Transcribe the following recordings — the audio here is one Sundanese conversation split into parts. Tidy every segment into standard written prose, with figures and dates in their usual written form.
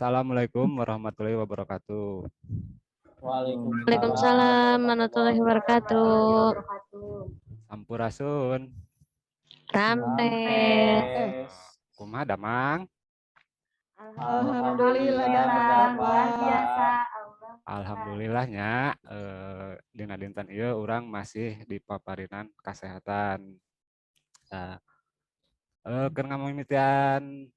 Assalamualaikum warahmatullahi wabarakatuh. Waalaikumsalam warahmatullahi wabarakatuh. Sampurasun. Rampes. Kumaha damang? Alhamdulillah, damang. Luar biasa. Alhamdulillahnya dina dinten ieu urang masih di paparinan kesehatan. Nah, keur ngamimitian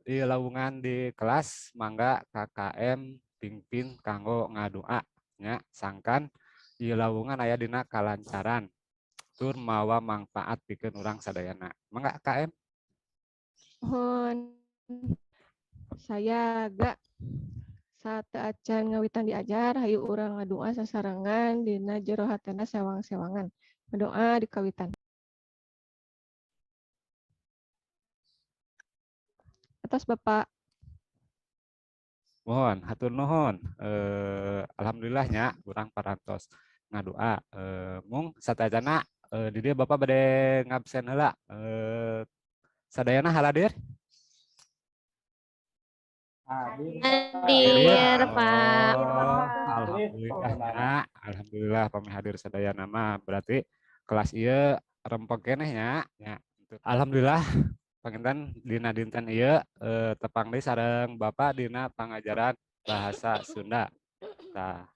di lawungan di kelas, mangga KKM pimpin kanggo ngadua nya, sangkan ieu lawungan aya dina kalancaran tur mawa mangfaat pikeun urang sadayana. Mangga, KM. Mohon saya gak sateuacan ngawitan diajar, hayu urang ngadua sasarengan dina jero hatena sewang-sewangan. Doa dikawitan. Atas, Bapak. Mohon, hatur nuhun. Alhamdulillahnya urang parantos ngadua. Mung sateuacanna di dieu Bapak bade ngabsen heula. Sadayana haladir? Hadir. Hadir, Pak. Oh, alhamdulillah nya. Alhamdulillah pami hadir sadayana mah berarti kelas ieu rempeg keneh nya. Nya. Alhamdulillah panginten dina dinten ieu tepang deui sareng Bapak dina pangajaran bahasa Sunda. Tah,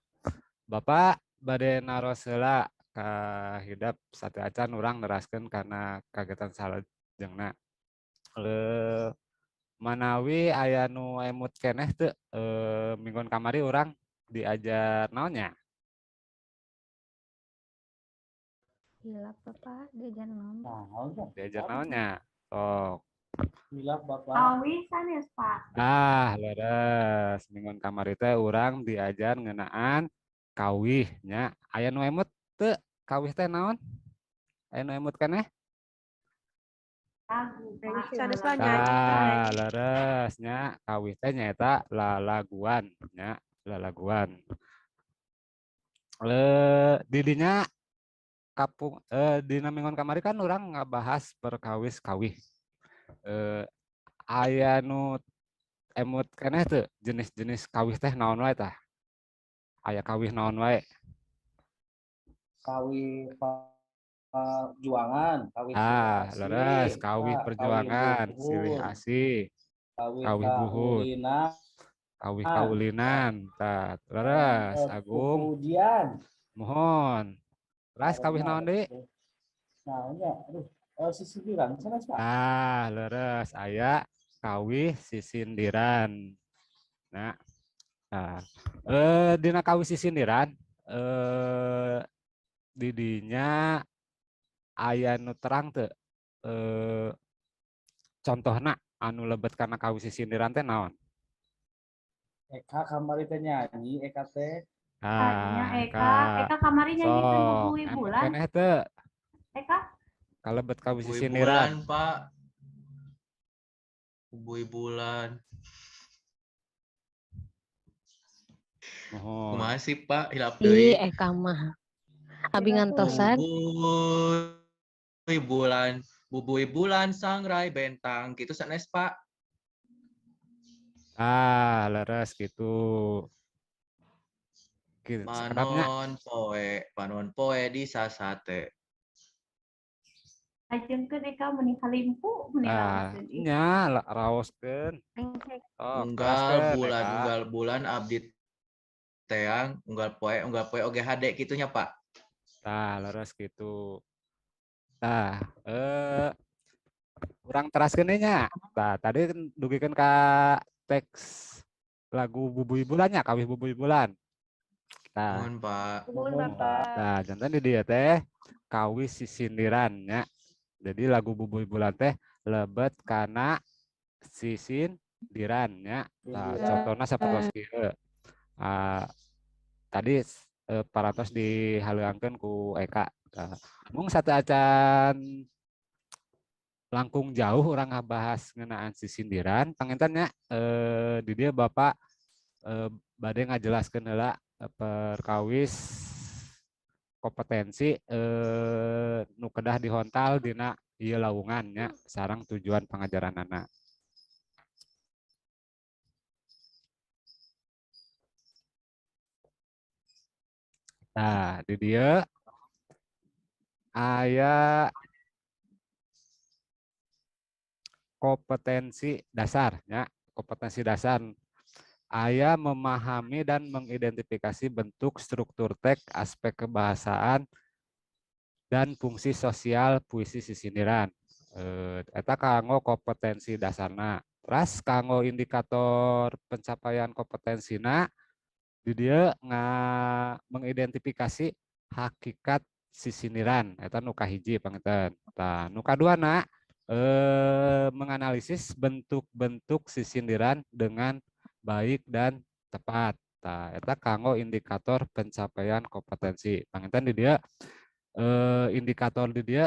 Bapak bade naros heula ka hidep sateuacan urang neraskeun kana kagiatan salajengna. Manawi aya nu emut keneh teu, minggon kamari urang diajar naon nya? Hilap, Bapak, diajar naon? Naon teh? Diajar naon nya? Sok. Hilap, Bapak. Kawih sanes, Pak. Ah, leres. Minggon kamari teh urang diajar ngeunaan kawih nya. Aya nu emut teu kawih teh naon? Aya nu emut keneh? Lagu, Pak. Sanes, Pak, nyanyi. Ah, leres nya, kawih teh nyaeta lalaguan nya, lalaguan. Didinya kapung dina minggon kamari kan urang ngabahas perkawis kawih. Aya nu emut keneh teu jenis-jenis kawih teh naon wae tah? Aya kawih naon wae? Kawih perjuangan, kawih Ah, silih asih, leres, kawih Pak, perjuangan, kawih silih buhun, asih, kawih kawih buhun, kaulinan, kawih kaulinan, tah, leres, Agung. Pujian. Mohon. Leres, kawih naon deui? Naon nya? Aduh, sisindiran sanes, Pak. Ah, leres, aya kawih sisindiran. Nah, nah. Dina kawih sisindiran didinya aya nu terang teu, contohna anu lebet kana kawih sisindiran teh naon? Eka kamari teh nyanyi, Eka teh. Nya Ah, Eka, Eka kamari nyanyikeun Sok, Bubuy emut Bulan. keneh teu? Eka? Kalebet kawih Bubuy sisindiran. bulan, Pak. Bubuy bulan. Mohon. Kumaha sih, Pak? Hilap Ih, deui. Eka mah. Abi ngantosan. Bubuy bulan, bubuy bulan sangrai bentang gitu sanes, Pak. Ah, leres gitu. Gitu, sakedapnya. Panon poe, panon poe di sasate. Lajengkeun Eka meni kalimpu meni Ah, raoskeun ih. nya raoskeun. Sok, Unggal teraskeun, bulan, Eka. Unggal bulan abdi teang, unggal poe oge hade kitunya, Pak. Tah, leres gitu. Tah, urang teraskeun deui nya. Tah, tadi kan dugikeun ka teks lagu Bubuy Bulan nya, kawih Bubuy Bulan. Tah. Mohon, Pak. Nuhun, Nuhun, Bapak. Tah, janten di dieu teh kawih sisindiran nya. Jadi lagu Bubuy Bulan teh lebet kana sisindiran nya. Tah, contohna sapertos kieu. Ah, tadi parantos dihaleuangkeun ku Eka. Tah, mung sateuacan langkung jauh urang ngabahas ngeunaan sisindiran, panginten nya di dieu Bapak bade ngajelaskeun heula perkawis kompetensi nu kedah dihontal dina ieu lawungan nya sareng tujuan pangajaranana. Nah, di dieu aya kompetensi dasar ya, kompetensi dasar aya memahami dan mengidentifikasi bentuk struktur teks, aspek kebahasaan dan fungsi sosial puisi sisindiran. Eta kanggo kompetensi dasarna. Terus kanggo indikator pencapaian kompetensina di dieu nga mengidentifikasi hakikat sisindiran, eta nu kahiji panginten. Tah, nu kaduana menganalisis bentuk-bentuk sisindiran dengan baik dan tepat. Tah, eta kanggo indikator pencapaian kompetensi. Panginten di dieu indikator di dieu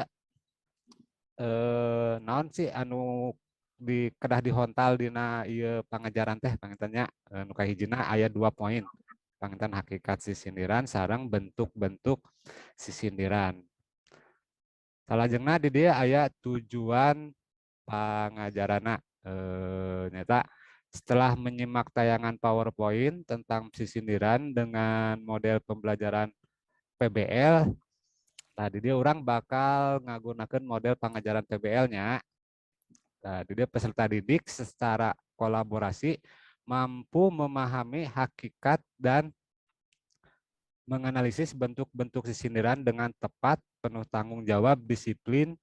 naon sih anu di kedah dihontal dina ieu pangajaran teh panginten nya, nu kahijina aya 2 poin. Panginten hakikat sisindiran sareng bentuk-bentuk sisindiran. Salajengna di dieu aya tujuan pangajaranna, nyaeta setelah menyimak tayangan PowerPoint tentang sisindiran dengan model pembelajaran PBL, tadi dia urang bakal ngagunakeun model pangajaran PBL-nya. Nah, di dieu peserta didik secara kolaborasi mampu memahami hakikat dan menganalisis bentuk-bentuk sisindiran dengan tepat, penuh tanggung jawab, disiplin,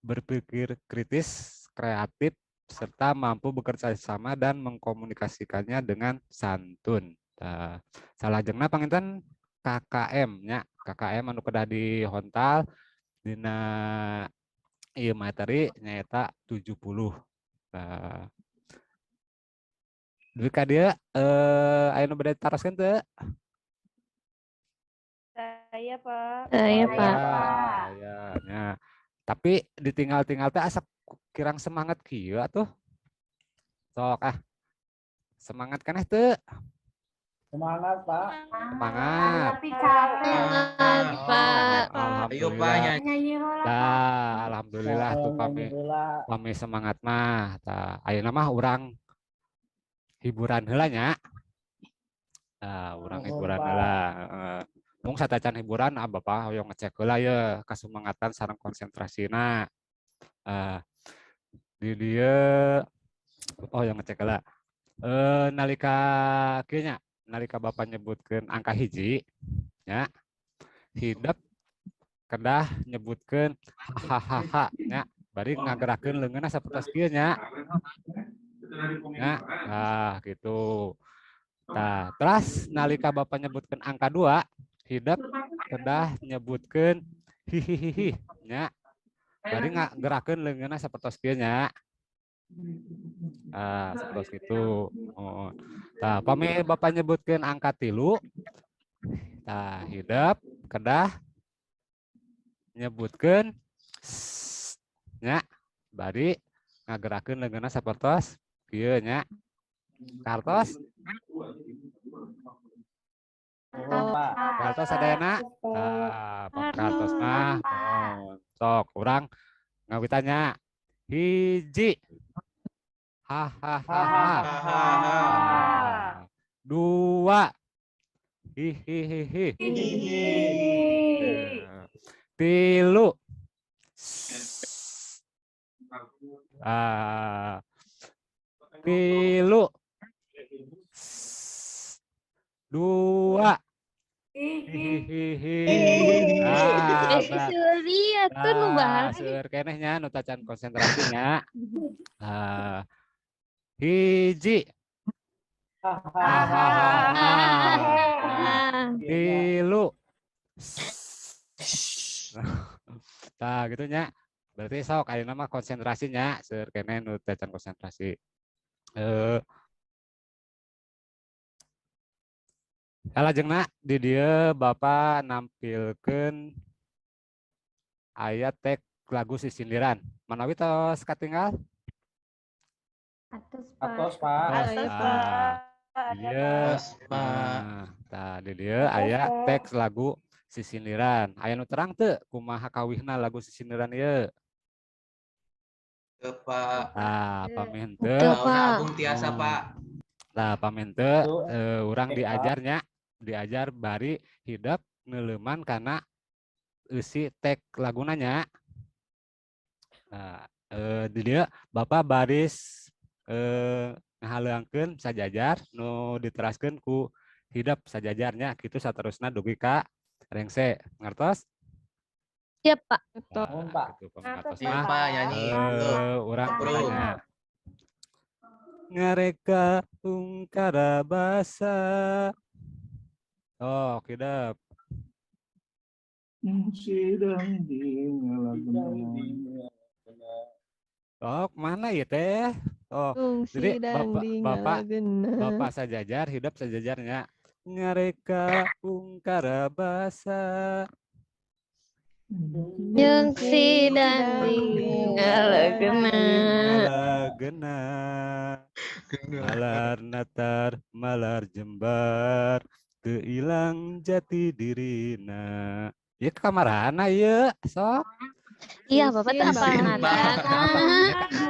berpikir kritis, kreatif, serta mampu bekerja sama dan mengkomunikasikannya dengan santun. Nah, salajengna panginten KKM nya, KKM anu kedah dihontal dina ieu materi nyaeta 70. Nah, dugi ka dieu aya nu bade ditaroskeun teu? Saya, Pak. Saya, Pak. Aya nya. Tapi ditinggal-tinggal teh asa kirang semangat kieu atuh. Sok ah. Semangat keneh teu? Semangat, Pak. Semangat. Tapi capek. Semangat, Pak. Ayo, Pak, Alhamdulillah. nyanyi. Nyanyi heula, Pak. Tah, alhamdulillah tuh pami Alhamdulillah. Pami semangat mah. Tah, ayeuna mah urang hiburan heula nya. Tah, urang Nuhun, hiburan Pak. Heula, heeh. Mung satacan hiburan ah Bapak hoyong ngecek heula ye kasumangatan sareng konsentrasina. Di dieu Bapak hoyong ngecek heula. Nalika kieu nya, nalika Bapak nyebutkeun angka 1 nya, hidep kedah nyebutkeun hahaha nya, bari ngagerakeun leungeunna sapertos kieu nya. Nya, tah gitu. Tah, teras nalika Bapak nyebutkeun angka 2, hidep kedah nyebutkeun hihihihi nya. Bari ngagerakeun leungeunna sapertos kieu nya. Ah, sapertos kitu. Oh. Tah, pami Bapak nyebutkeun angka 3, tah hidep kedah nyebutkeun sss nya, bari ngagerakeun leungeunna sapertos kieu nya. Kartos? Nuhun, Pak. Kartos sadayana? Tah, pami kartos mah nuhun. Sok urang ngawitan nya. 1. Hahaha. Hahaha. 2. Hihihihi. 3. Ah. 3. 2. Hihihihi. Ah, Eh, seuri atuh nu Nah, bahas. Seueur keneh nya nu tacan konsentrasinya. Ah. 1. Hahaha. Ah. 3. Tah gitu nya. Berarti sok ayeuna mah konsentrasinya seueur keneh nu tacan konsentrasi. Salajengna di dieu Bapak nampilkeun aya teks lagu sisindiran. Manawi tos katinggal? Atos, Pak. Atos, Pak. Tos. Aya, Pak. Ah, di dieu. Atos, Pak. Nah, tah di dieu aya teks lagu sisindiran. Aya nu terang teu kumaha kawihna lagu sisindiran ieu? Teu, Pak. Tah, pami henteu. Teu, Sauna Pak. Agung tiasa, Oh. Pak. Tah, pami henteu Tuh, urang Pak. Diajarnya, diajar bari hidep. Neuleuman kana eusi teks laguna nya. Nah, di dieu Bapak baris ngahaleuangkeun sajajar, nu diteraskeun ku hidep sajajarnya, kitu saterusna dugi ka rengse. Ngartos? Siap, Pak. Nah, Nuhun, Pak. gitu, ngartos Iya, mah. Pak, nyanyi. Urang Bro. tanya. Ngareka ungkara basa. Oh, hidep. Sidang di ngalagena. Oh, mana ya teh? Oh, Fungsi jadi dan bapak di bapak ngalagena. Bapak sajajar, hidep sajajarnya. Ngareka ungkara basa. Jeung sidang ngalagena. Ngalagena. Malar natar, malar jembar, teu ilang jati dirina. Ieu kamarana ieu, sok? Iya, Bapak teh apa Isin, nada? Bapak.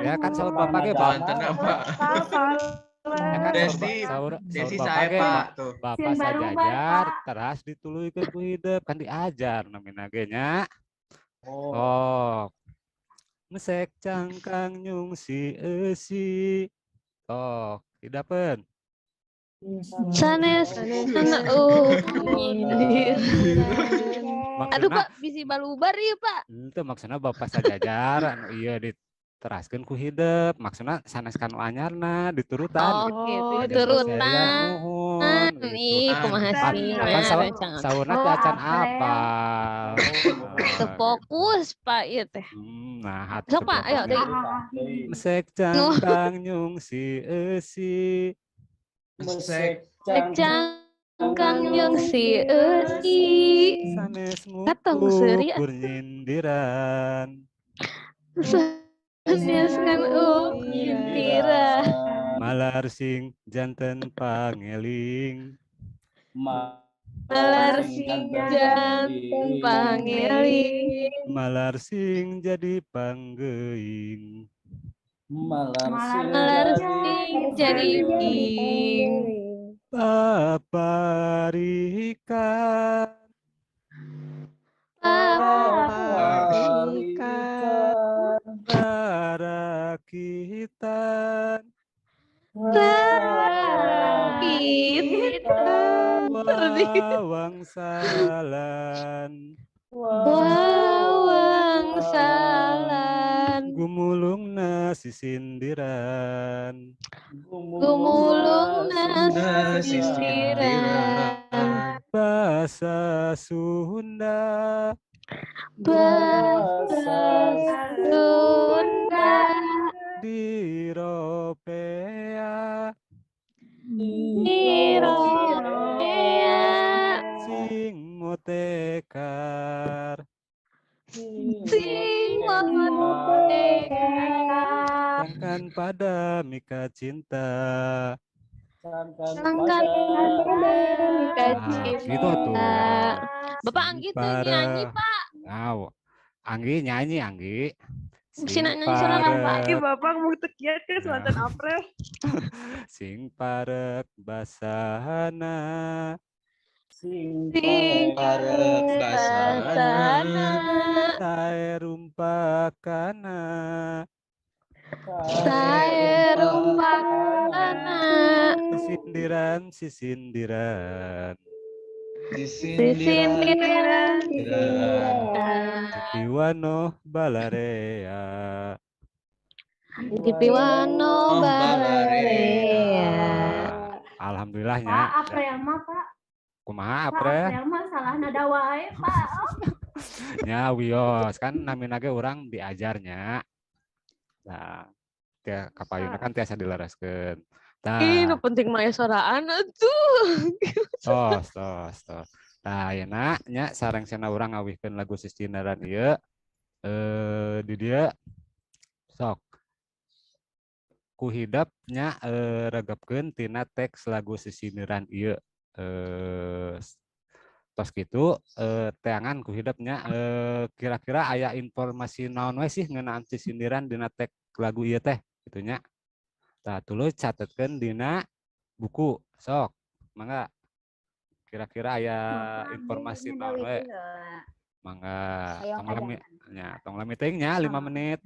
Ya kan saur Bapak ge Bapak. Banten apa? Ya kan saur, Desi, saur, Desi saur Bapak saya ge Pak tuh. Bapak Sin barubar, sajajar Pak. teras dituluykeun ku hidep, kan diajar namina ge nya. Oh, Oh. Mesek cangkang nyungsi eusi. Tok, hidapeun. Sanes Sanes nyindir. Aduh, Maksudna Pak, bisi balubar ieu, Pak. Itu maksudna Bapak sajajar anu ieu diteraskeun ku hidep, maksudna sanes kanu anyarna diturutan Oh, gitu. gitu. Oh, Turutan. Nuhun gitu. Ih, kumaha Pan, sih, apan nah, saur, rencana. saurna teh Oh, acan April. apal. Teu fokus, Pak, ieu teh. Nah, atuh Sok, Pak, ayo deui. Deui. Mesek cangkang nyungsi eusi. Mesek Cangkang nyungsi eusi. Sanes Katong seuri ngukur nyindiran. Sanes ngan nyindiran. Malar sing janten pangeling. Malar sing janten pangeling. Malar sing jadi panggeuing. Malar sing Malar sing jadi ing. Paparikan. Paparikan. Rakitan. Kita Wawangsalan. Wawangsalan. Gumulungna sisindiran. Gumulungna sisindiran. Bahasa Sunda. Bahasa Sunda. Diropea. Diropea. Sing motekar. Sing motekar. Sangkan pada mika cinta. Sangkan pada mika Nah, gitu tuh. cinta. Bapak Anggi tuh nyanyi, Pak. Nah, Anggi nyanyi, Anggi. Sina nyanyi sorangan, Pak. Ih, Bapak mau tekiat ke Selatan April. Sing parek basahana. Sing Sing parek basahana. basahana. Sae rumpakana. Sae rumpakana. Sisindiran, sisindiran. Sisindiran. Piwano balarea. Di Piwano Balarea. Alhamdulillahnya. Pak, April mah, Pak. Kumaha Pak, April? April mah salah nada wae, Pak. Nya wios kan namina ge urang diajarnya. Nah, tia kapayuna kan tiasa dilereskeun. Tah, Ih, nu penting mah ya soraan atuh. Tos tos tos. Tah, ayeuna nya sareng cenah urang ngawihkeun lagu sisindiran ieu di dieu sok ku hidep nya regepkeun tina teks lagu sisindiran ieu. Tos kitu teangan ku hidep nya kira-kira aya informasi naon we sih ngeunaan sisindiran dina teks lagu ieu teh kitu nya. Tah, tuluy catetkeun dina buku. Sok, mangga. Kira-kira aya Bapak, informasi abdi naon we? ngadawi heula. Mangga, Hoyong tong lami ajaran. nya, tong lami teuing nya 5 Oh. menit.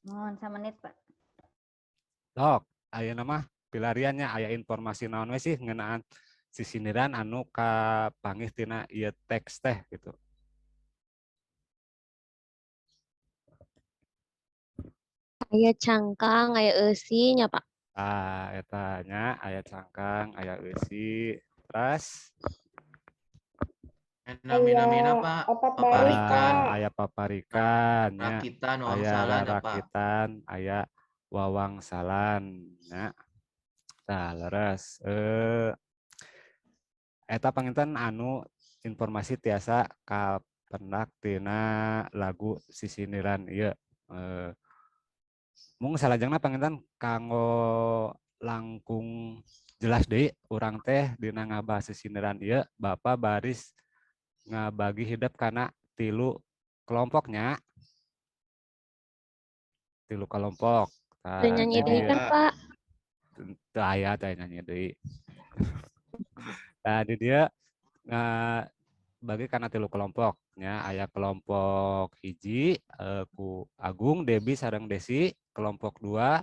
Mohon samenit, Pak. Sok, ayeuna mah pilarian nya aya informasi naon we sih ngeunaan sisindiran anu kapanggih tina ieu teks teh gitu. Aya cangkang, aya eusi nya, Pak. Ah, eta nya aya cangkang, aya eusi, terus Mina-mina, Pak. Opat baris, Paparikan. Pak. Aya paparikan nya, Rakitan, aya wangsalan ya, Pak. rarakitan, aya wawangsalan nya. Tah, leres. Eta panginten anu informasi tiasa kapendak tina lagu sisindiran ieu. Mung salajengna panginten kanggo langkung jelas deui urang teh dina ngabahas sisindiran ieu Bapak baris ngabagi hidep kana 3 kelompoknya. 3 kelompok. Tah, Teu nyanyi deui jadi kan, Pak? Teu aya teh nyanyi deui. Tah di dieu bagi kana 3 kelompok nya, aya kelompok hiji ku Agung, Debi sareng Desi, kelompok 2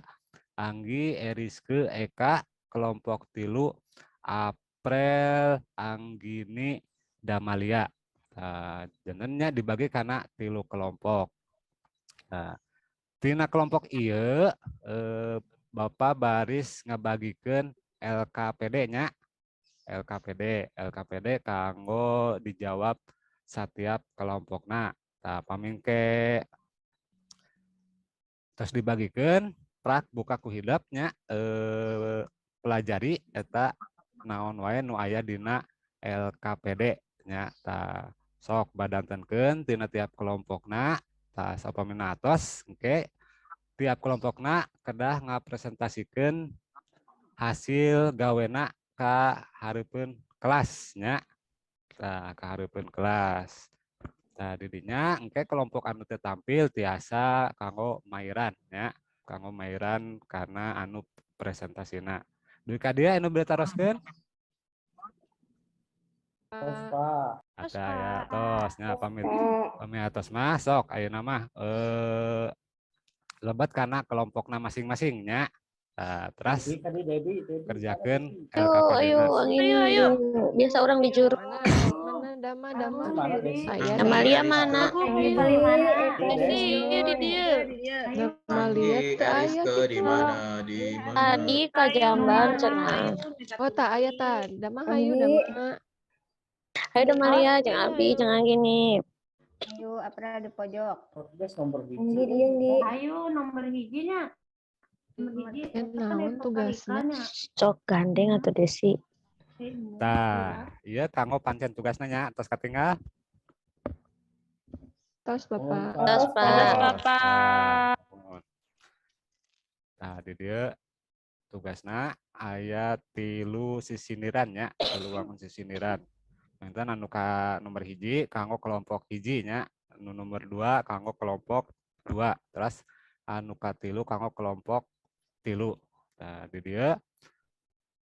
Anggi, Eriske, Eka, kelompok 3 April, Anggini, Damalia. Tah, jantennya dibagi kana 3 kelompok. Tah, tina kelompok ieu Bapak baris ngabagikeun LKPD nya. LKPD, LKPD kanggo dijawab setiap kelompokna. Tah, pamingke terus dibagikeun prak buka ku hidep nya, pelajari eta naon wae nu aya dina LKPD nya. Tah, sok badantenkeun tina tiap kelompokna. Tah, sapamina atos engke tiap kelompokna kedah ngapresentasikeun hasil gawena ka hareupeun kelas nya. Tah, ka hareupeun kelas. Tah, di dinya engke kelompok anu teu tampil tiasa kanggo mairan nya, kanggo mairan karena anu presentasina. Dugi ka dieu anu bade taroskeun? Tos, Pak. Ada ya tos nya, pamit pamit atos mah sok ayeuna mah lebet kana kelompokna masing-masing nya. Tah, teras Debi tadi Debi, Debi. kerjakeun Ayo, LKPD ayo, na. angin. Ayo, ayo. Biasa orang di juru. Mana? Mana Dama, Dama. Mana Desi? Saya Damalia mana? Agung, paling mana? Desi, ieu di dieu. Damalia Anggi, teu aya Eriske di kitu. mana? Di mana? Tadi ka jamban cenah. Oh, tak aya tah. Dama hayu Dama. Ayo Damalia, jeung Abi, jeung Anggini. Ayo, April di pojok. Podcast nomor hiji. Anggi, dieu, Anggi. Ayo nomor hijinya. Nomor hiji. Eh, naon tugasna? Cok gandeng atau Desi. Tah, ieu kanggo pancen tugasna nya tos katinggal. Tos Bapak. Tos, Pak. Tos, Bapak. Tah, di dieu tugasna aya 3 sisindiran nya, 3 wangun sisindiran. Panginten anu ka nomor 1 kanggo kelompok 1 nya, anu nomor 2 kanggo kelompok 2, terus anu katilu kanggo kelompok 3. Tah, di dieu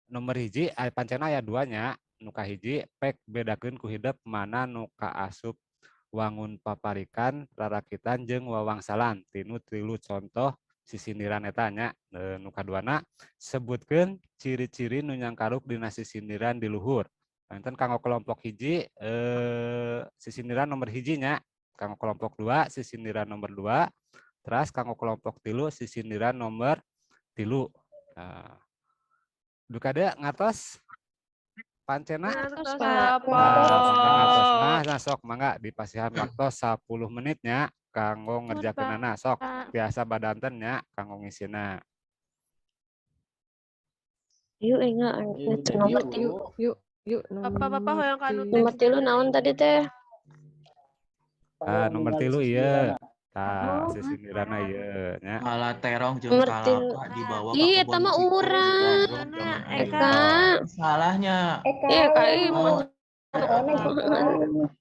nomor 1 aya pancena aya 2 nya, nu kahiji pek bedakeun ku hidep mana nu kaasup wangun paparikan, rarakitan jeung wawangsalan. Tinu 3 contoh sisindiran eta nya. Nu kaduana sebutkeun ciri-ciri nu nyangkaruk dina sisindiran di luhur. Panginten kanggo kelompok 1 sisindiran nomor 1 nya, kanggo kelompok 2 sisindiran nomor 2, terus kanggo kelompok 3 sisindiran nomor 3. Nah, duka deui ngartos pancena? Ngartos, Nah, Pak. mangga ngartos mah, nah sok mangga dipasihan waktu 10 menit nya kanggo ngerjakeunana sok biasa badanten nya kanggo ngisina. Yuk, ingat Ayo, nomor Debi, 3. Yuk, yuk, yuk. Bapak-bapak hoyong ka anu Nomor 3 naon tadi teh? Ah, nomor 3 ieu. Tah, sisindirana ieu nya. Kala terong jeung Nomor tilu. kalapa dibawa ka Ih, kebon eta mah jitu, urang. goblok zaman Eka. ayeuna. Eka. Salahnya. Eka. Iya, Kak Iman. Oh,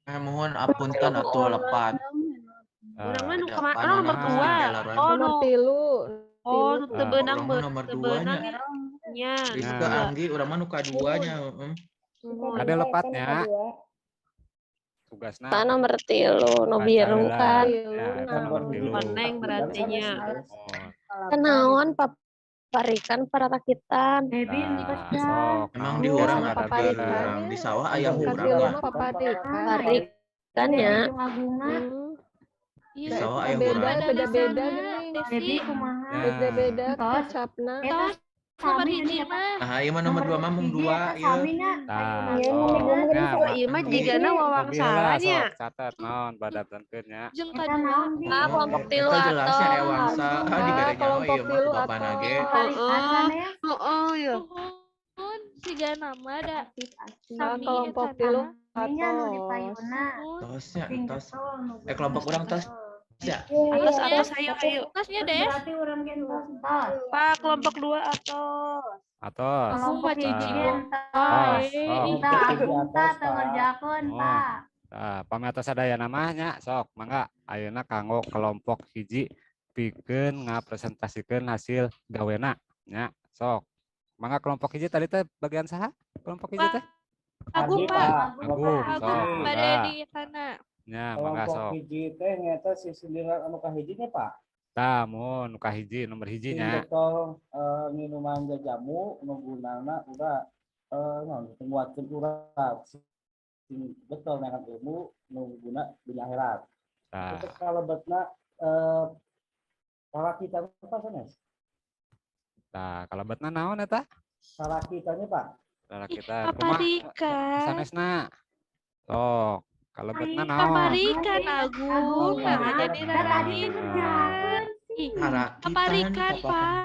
Eka. mohon apunten atuh lepat. Urang mah nu Ada kema- apa oh, nomor nana 2. ketinggalan. Oh, Nomor nu 3. oh, nu teu Ah. beunang Urang mah nomor teu beunang 2-nya. nya. Rizka Nah. Anggi urang mah nu kaduanya, heeh. Kade lepatnya. Tugasna. Pak nomor 3 nu biru kan. Ya, eta nomor 3. Koneng berarti nya. Oh, Kenaon paparikan pararakitan. Debi Nah, sok. Emang di urang Biasa apa di ngadarkeun. urang di sawah aya Kasih hurang ya. mah paparikan. Paparikan ya. Agungan. Di sawah aya Beda hurang. beda-beda geuning. Debi kumaha? Ya. Beda-beda Tos. kecapna. Eta Nomor sami hiji ini mah. Nah, ieu mah nomor 2 mah mung Hiji 2 eta ieu. samina. Tah, Iya, sok. nomor dua mah Ya, geuning Oh, ieu mah jigana Mobil heula, wawangsaranya. sok catet naon badatkeun nya. Jeung Eta kadua. naon bi? Ah, kelompok 3 Eta jelasnya atau ewangsa, ah dibere nyawa kelompok ieu mah ku tilu bapana atau- ge. Paparikan sanes. Heeh, ya. Nuhun, siga nama da. Nah, Sami kelompok eta 3 mah. Nya nu di atos. payuna. Nuhun. Tosnya Sing tos. getol nu Eh kelompok urang tos ya. Atos atos ayo ayo. Tosnya Terus Des. berarti urang ge tos tos. Pak kelompok 2 atos. Atos. Kelompok Sumpah, hiji Tah. ge entos. Tos, sok. Tah, agung tah teu ngerjakeun, Oh. Pak. Tah, pami atos sadayana mah nya sok mangga ayeuna kanggo kelompok hiji pikeun ngapresentasikeun hasil gawena nya sok. Mangga kelompok hiji tadi teh bagian saha? Kelompok hiji teh? Agung, Adi, Pak. Kelompok Agung, hiji. sok. Agung bade Mangga. di sana. Nya mangga Kelompok sok. hiji teh nyaeta si sindiran anu kahiji nya, Pak. Tah, mun nu kahiji nomor hiji Sing nya. getol minuman jajamu nu gunana udah naon nguatkeun urat. Sing getol neangan ilmu nu guna dunya akhirat. Tah, Itu kalebetna parakitan apa sanes? tah kalebetna naon eta? Parakitannya, Pak. Rarakitan. Kumaha Paparikan. sanesna? Sok, kalebetna naon? Paparikan Agung, nah jadi Tah, tadi teh rarakitan. ngerjakeun sih. Harakitan Paparikan, Pak.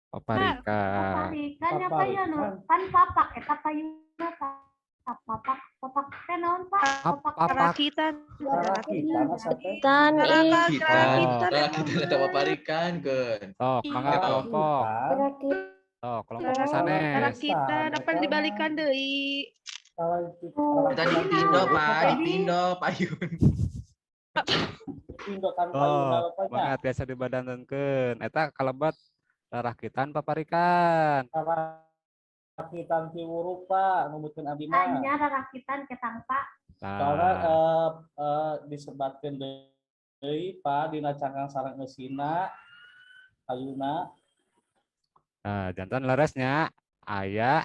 Paparikan. Paparikan ya Pak ya nu pan papak eta payuna Pak. Papak papak teh naon Pak? Papak Papak. Rakitan. Parakitan asa teh. Tan ih. Rakitan. Rakitan eta paparikan keun. Sok, mangga kelompok. Sok, kelompok sanes. Rakitan apa dibalikan deui? Eta dipindo, Pak, dipindo payun. Pindo kan payuna Oh, bapaknya. mangga tiasa dibadantenkeun. Eta kalebet rarakitan paparikan. Parakitan tiwuruk, Pak, numutkeun abdi mah. Anya rarakitan ketang Pak. Soalnya Tah, disebatkeun deui Pak dina cangkang sareng eusina payuna. nah, jantan leresnya aya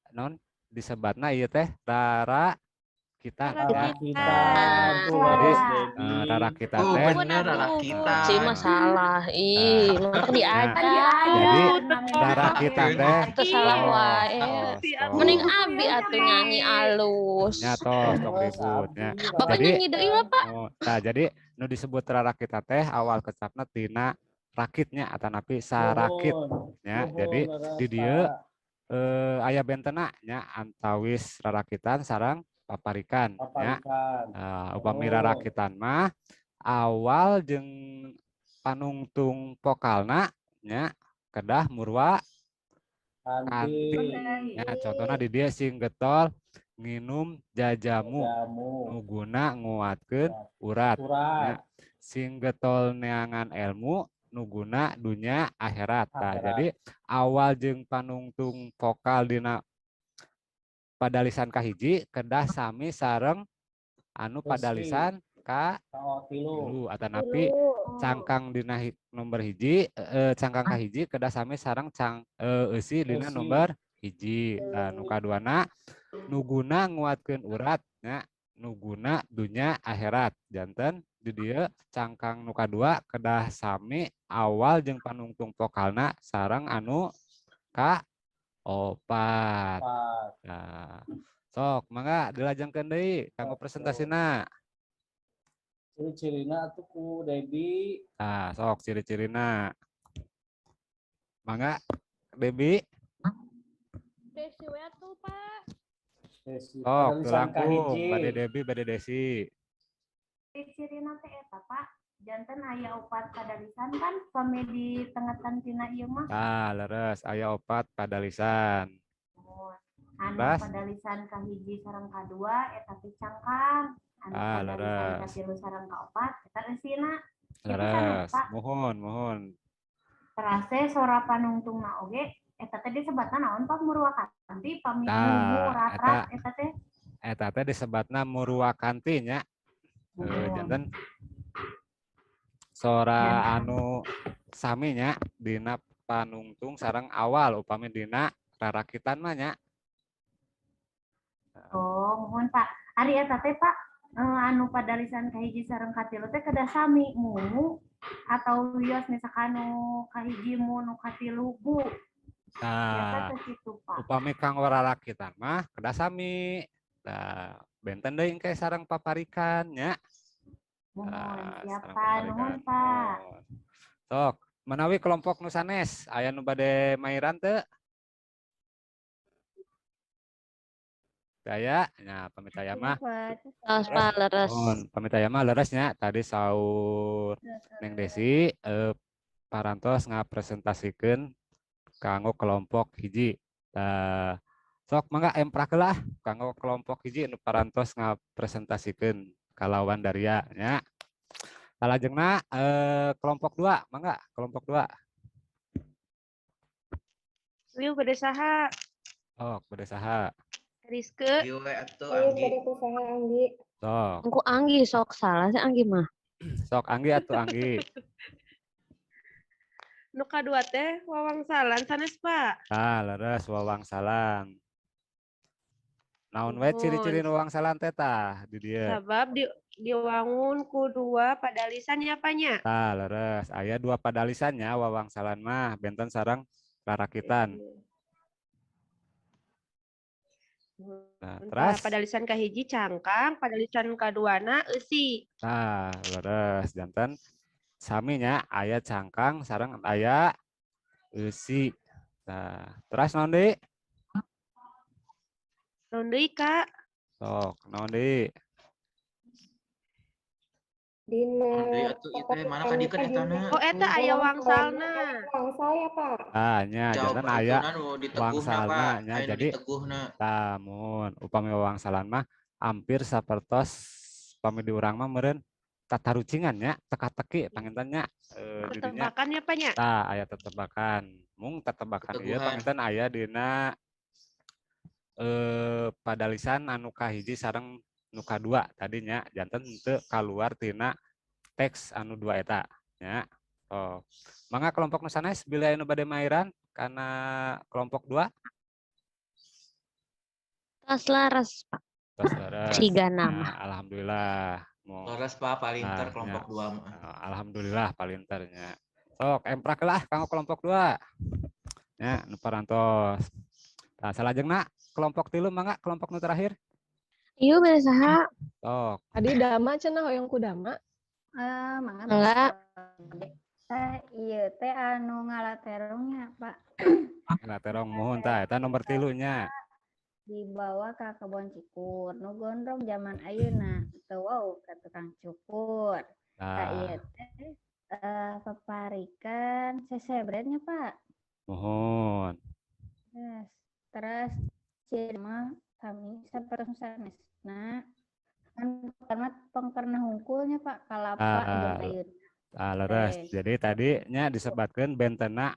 non disebatna ieu teh rarakitan ya. Rarakitan tuh Jadi leres Debi. rarakitan Oh, teh bener rarakitan. Ci mah salah. Ih, matak diajar. jadi rarakitan teh Itu salah oh, wae. tos, tos. Mending abi atuh nyanyi alus. Nya tos tong ribut nya. Bapak Jadi nyanyi deui lah, Pak. oh, nah jadi nu disebut rarakitan teh awal kecapna tina rakitnya atanapi sarakit Nuhun, nya. nuhun Jadi leres di dieu Pak. aya bentena nya antawis rarakitan sareng paparikan nya. Paparikan. Upami Oh. rarakitan mah awal jeung panungtung vokalna nya kedah murwa Kanti kanti. Nya contohna di dieu sing getol nginum jajamu jamu nu guna nguatkeun urat. Nya urat sing getol neangan ilmu nu guna dunya akhirat. Tah, akhirat. jadi awal jeung panungtung vokal dina padalisan kahiji kedah sami sareng anu Eusi padalisan ka kao tilu. tilu atanapi cangkang dina nomor hiji cangkang kahiji kedah sami sareng eusi dina Eusi. nomor hiji. Nah, nu kaduana nu guna nguatkeun urat nya nu guna dunya akhirat. Janten di dieu cangkang nu kadua kedah sami awal jeung panungtung vokalna sareng anu ka opat. Empat. Nah, sok mangga dilajengkeun deui kanggo presentasina. Ciri-cirina atuh ku Debi. Nah, sok ciri-cirina. Mangga Debi. Desi we atuh, Pak. Desi. Sok Padalisan teu langkung kahiji. bade Debi bade Desi. Ciri-cirina teh eta Pak. Janten aya opat padalisan kan pami di tengetan tina ieu mah. Tah, leres aya opat padalisan. Anu Leres. padalisan kahiji sareng kadua eta teh cangkang. Anu Ah, padalisan leres. katilu sareng kaopat eta eusina. Kitu sanes Leres. Pak. Muhun, muhun. Terase sora panungtungna oge Eta teh disebatna naon, Pak, murwakanti pami Tah, urat-rat eta teh? Eta teh disebatna murwakanti nya. Janten sora anu sami nya dina panungtung sareng awal upami dina rarakitan mah nya. Oh, mohon, Pak. Ari eta teh, Pak, anu padalisan kahiji sareng katilu teh kedah sami mu atau wios, misalkan nu kahiji mu, nu katilu gu? Biasa Nah, teh kitu, Pak. Upami kanggo rarakitan mah kedah sami. Nah, benten deui engke sareng paparikan nya. Mohon, Nah, siap, sareng Pak. Nuhun, paparikan. Pak. Mohon. Sok, manawi kelompok nu sanes aya nu bade mairan teu? Teu aya? Nya, pamit aya mah. Tos, Pak, leres. Mohon, pamit aya mah leres nya, tadi saur Neng Desi parantos ngapresentasikeun kanggo kelompok hiji. Tah, sok mangga emprak lah kanggo kelompok hiji nu parantos ngapresentasikeun kalawan Daria nya. Salajengna kelompok dua, mangga kelompok dua. Ieu bade saha? Sok, bade saha? Rizke. Ieu we atuh, Ayo Anggi. bade ku saha, Anggi? Sok. Engku Anggi sok salah sih Anggi mah. Sok Anggi atuh, Anggi. Nu kadua teh wawangsalan sanes, Pak? Tah, leres, wawangsalan. Naon wae ciri-ciri nu wawangsalan teh tah di dieu? Sabab diwangun ku dua padalisan ya, Pak, nya. Tah, leres. Aya dua padalisan nya wawangsalan mah, benten sareng rarakitan. Nah, Tah, teras padalisan kahiji cangkang, padalisan kaduana eusi. Tah, leres, janten sami nya aya cangkang sareng aya eusi. Tah, teras naon deui? Naon deui, Kak? Sok, naon deui? Dina Naon deui atuh ieu teh, mana kadiekeun etana? Oh, eta aya wangsalna. Wangsal ya, Pak. Tah, nya Jawab janten aya ituna nu diteguhna, wangsalna Pak. nya. Aya nu Jadi diteguhna. Tah, mun upami wawangsalan mah hampir sapertos pami di urang mah meureun tatarucingan nya, teka-teki panginten nya, didinya. Tetebakan ya, Pak, nya? Tah, aya tetebakan. Mung tetebakan ieu Keteguhan. Panginten aya dina padalisan anu kahiji sareng nu kadua tadinya, janten teu kaluar tina teks anu dua eta nya. Oh. Mangga kelompok nu sanes bilih aya nu bade mairan kana kelompok dua. Tos leres, Pak. Tos leres. Cigana Nah, mah. alhamdulillah. Mo. Leres, Pak, palinter Nah, kelompok nya. dua mah. Nah, alhamdulillah palinternya. Sok emprak lah kanggo kelompok dua. Ya, nu parantos. Nah, salajengna kelompok tilu, mangga kelompok nu terakhir. Ieu bade saha? Sok. Tadi Dama cenah, hoyong ku Dama. Eh, mangga. Enggak. Teh ieu teh anu ngala terongnya, Pak. Ngala terong, mohon, tah eta nomor tilunya. Dibawa ke kebon cikur. Nu gondrong zaman ayeuna teu wau ka tukang cukur. Tah, ieu teh paparikan sesebretnya, Pak. Mohon. Terus, terus ciri mah sami sapertos sanesna. Kan karena pengkerna hungkulnya, Pak, kalapa jeung ayeuna. Ah, leres. Teh. Jadi tadi nya disebatkeun bentena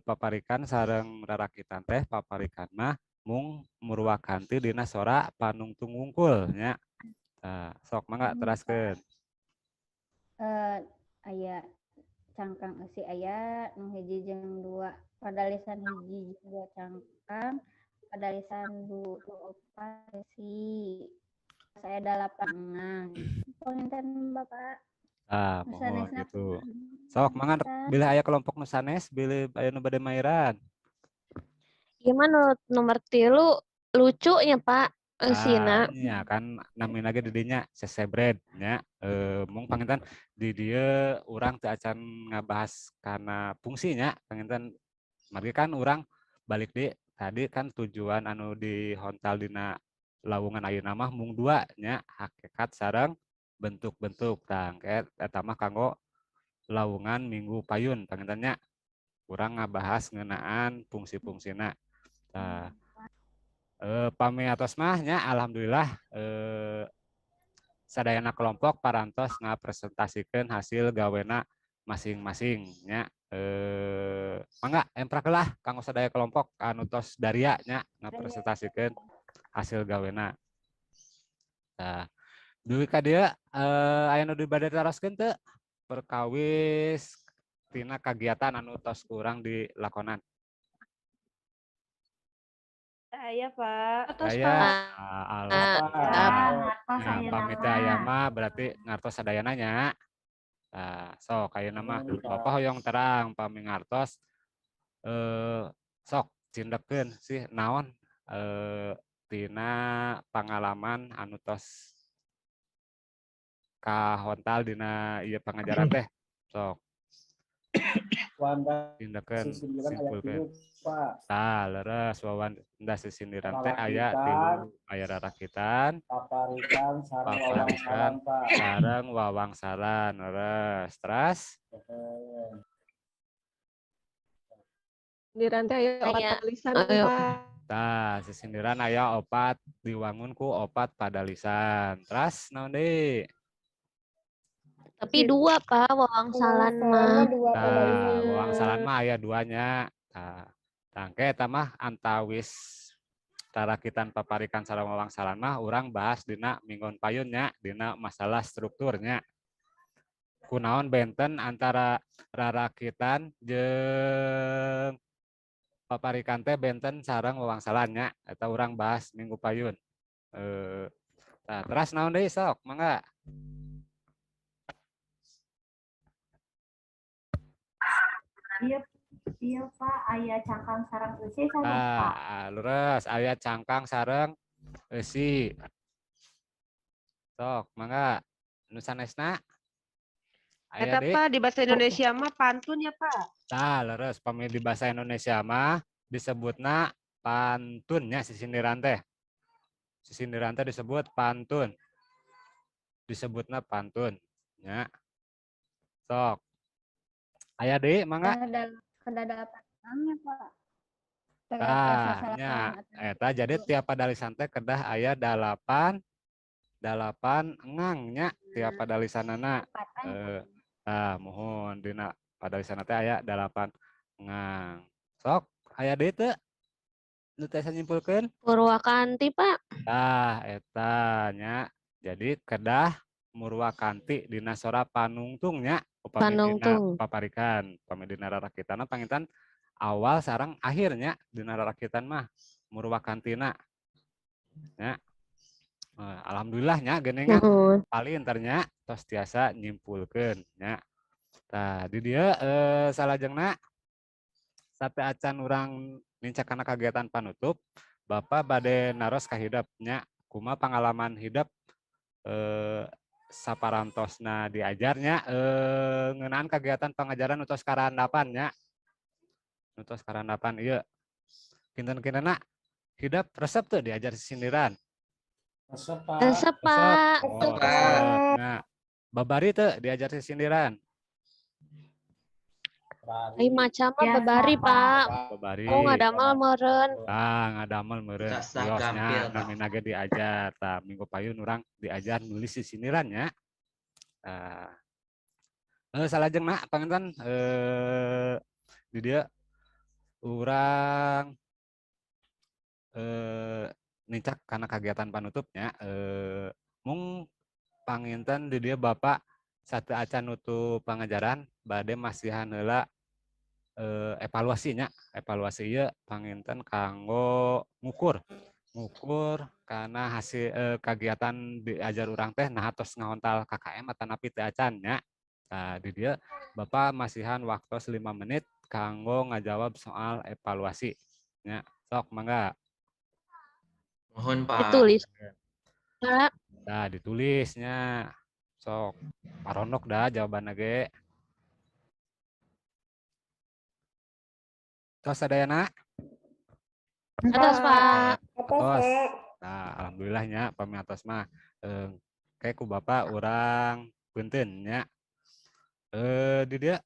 paparikan sareng rarakitan teh paparikan mah mung murwakanti dina sora panungtung wungkul nya. Tah, sok mangga teraskeun. Aya cangkang eusi, aya nu hiji jeung dua padalisan hiji jeung dua cangkang, padalisan opat eusi. Saya dalapan engang. Panginten, Bapak. Ah, Nu mohon sanesna gitu. Sok mangga bilih aya kelompok nu sanes, bilih aya nu bade mairan. Ieu mah nu nomor tilu lucunya, Pak, eusina. Ah, nya kan namina ge di dinya sesebred nya. Mung panginten di dieu urang teu acan ngabahas kana fungsinya panginten, margi kan urang balik deui tadi kan tujuan anu dihontal dina lawungan ayeuna mah mung dua nya, hakikat sareng bentuk-bentuk. Tah, engke eta mah kanggo lawungan minggu payun panginten nya, urang ngabahas ngeunaan fungsi-fungsina. Tah, pami atos mah nya, alhamdulillah sadayana kelompok parantos ngapresentasikeun hasil gawena masing-masing nya. Mangga emprak lah kanggo sadaya kelompok anu tos daria nya ngapresentasikeun hasil gawena. Nah, dugi ka dieu aya nu dibade taroskeun teu perkawis tina kagiatan anu tos kurang dilakonan? Saya, Pak. Atos, Aya, Pak. ah, alhamdulillah. Ah, ngartos Nah, ayeuna pamit mah. aya mah berarti ngartos sadayana nya. Nah, sok ayeuna mah Nuhun, Pak. Bapak hoyong terang pami ngartos, sok cindekeun sih naon tina pangalaman anu tos kahontal dina ieu pangajaran teh. Sok Wanda cindekeun, sisindiran aya simpulkeun. 3, Pak. Tah, leres, wawanda sisindiran teh aya Rarakitan, 3, aya rarakitan, paparikan, sareng paparikan, wawangsalan, Pak. Sareng wawangsalan, leres. Terus Sindiran teh aya 4 Aya. padalisan, Ayo. Pak. Tah, sisindiran aya 4, diwangun ku 4 padalisan. Terus naon deui? Tapi 2, Pak, wawangsalan Wawangsalan mah. mah 2 Tah, padalisan. wawangsalan mah aya 2 nya. Tah, tangke eta mah antawis rarakitan paparikan sareng wawangsalan mah urang bahas dina minggon payun nya, dina masalah strukturnya. Kunaon benten antara rarakitan jeung paparikan teh benten sareng wawangsalan nya, eta urang bahas minggu payun. Tah, teras naon deui sok, mangga. Iya, Pak, aya cangkang sareng eusi sanes, Pak. Tah, leres, aya cangkang sareng eusi. Sok, mangga. Nu sanesna? Aya Eta deui? Pak di bahasa Indonesia mah pantun ya, Pak. Tah, leres, pami di bahasa Indonesia mah disebutna pantun nya sisindiran teh. Sisindiran teh disebut pantun. Disebutna pantun nya. Sok. Aya deui, mangga. Kedah 8 ya, Pak. Tah, nya eta jadi tiap padalisan teh kedah aya 8 8 engang nya tiap padalisanana. Tah, muhun dina padalisanna teh aya 8 engang. Sok, aya deui teu? Nu tiasa nyimpulkeun? Purwakanti, Pak. Tah, eta nya. Jadi kedah murwakanti dina sora panungtung nya upami dina Panungtung. paparikan, upami dina rarakitanna panginten awal sareng akhirnya dina rarakitan mah murwakantina. Nya. Alhamdulillah nya geuningan Nuhun. paling ternya tos tiasa nyimpulkeun nya. Tah, di dieu salajengna sateuacan urang nincak kana kagiatan panutup, Bapak bade naros ka hidep nya, kumaha pangalaman hidep saparantosna diajarnya ngeunaan kegiatan pangajaran nu tos karandapan nya. Nu tos karandapan ieu. Kinten-kintenna hidep resep teu diajar sisindiran? Resep, Pak. Resep, Pak. Oh, resep. Nah, babari teu diajar sisindiran? Ai maca mah Biasa, babari, Pak. Pak. Babari. Oh, ngadamel meureun. Tah, ngadamel meureun. Sasah Wiosnya gampil, Pak. namina ge diajar. Tah, minggu payun urang diajar nulis sisindiran nya. Tah. Salajengna panginten di dieu urang nincak kana kagiatan panutupnya, mung panginten di dieu Bapak sateuacan nutup pangajaran bade masihan heula evaluasinya. Evaluasi ieu panginten kanggo ngukur kana hasil kagiatan diajar urang teh naha tos ngahontal KKM atanapi teu acan nya. Nah, di dieu Bapak masihan waktos 5 menit kanggo ngajawab soal evaluasi nya. Sok mangga. Mohon, Pak. Ditulis. Pak. Nah, ditulisnya. Sok paronok dah jawabanna ge. Tos sadayana? Atos, Pak. Atos, Tos. Pak. Nah, alhamdulillah nya pami atos mah kayak ku Bapak urang punten nya. Di dieu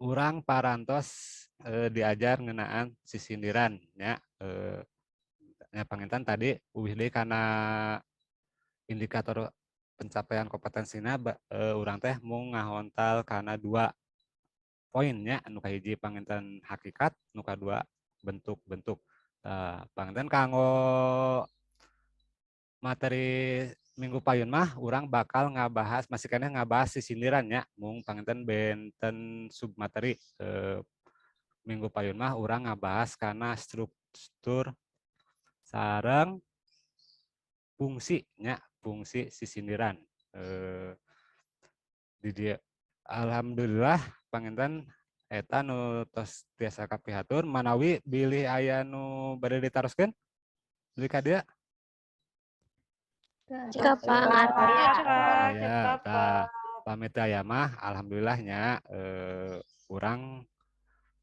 urang parantos diajar ngeunaan sisindiran nya. Nya panginten tadi uwih deui kana indikator pencapaian kompetensina, urang teh mung ngahontal kana 2 Poinnya anu kahiji panginten hakikat, nu kadua bentuk-bentuk. Panginten kanggo materi minggu payun mah urang bakal ngabahas, masih keneh ngabahas sisindiran nya, mung panginten benten submateri. Minggu payun mah urang ngabahas karena struktur sareng fungsi nya, fungsi sisindiran di dieu. Alhamdulillah, panginten eta nu tos tiasa kapihatur. Manawi bilih aya nu bade ditaroskeun bilih ka dieu. Cekap, Pak. Aya, tah, pamit aya mah. Alhamdulillahnya, urang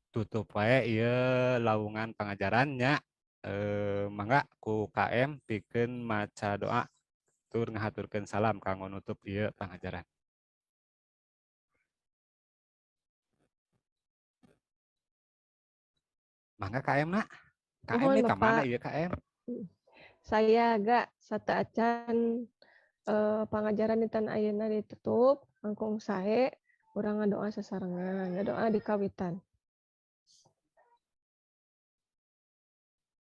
tutup wae ieu lawungan pangajarannya. Mangga ku KM pikeun maca doa tur ngahaturkeun salam kanggo nutup ieu pangajaran. Mangga KM nak. KM Nuhun, nih ka mana Bapak. Ieu KM? Saya agak sateuacan pangajaran dinten ayeuna ditutup, langkung sae urang ngadoa sasarengan, ngadoa di kawitan.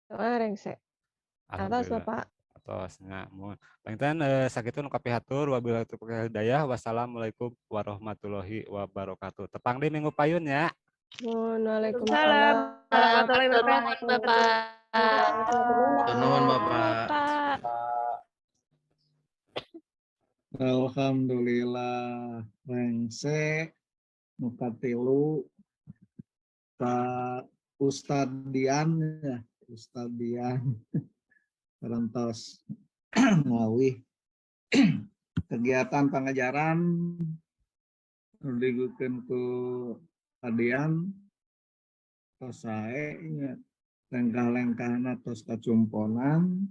Doa rengse. Atos, Alhamdulillah. Bapak. Atos nya, muhun. Panginten sakitu nu kapihatur, wabillahi taufiq hidayah. Wassalamualaikum warahmatullahi wabarakatuh. Tepang di minggu payun ya. Nuhun, Waalaikumsalam waalaikumsalam. warahmatullahi wabarakatuh. Bapak. Nuhun, Bapak. Pak. Alhamdulillah, rengse nu katilu ka Ustad Dian ya, Ustad Dian parantos ngawih kegiatan pengajaran nu digukeun ku Adian tos sae nya, lengkah-lengkahna tos kacumponan.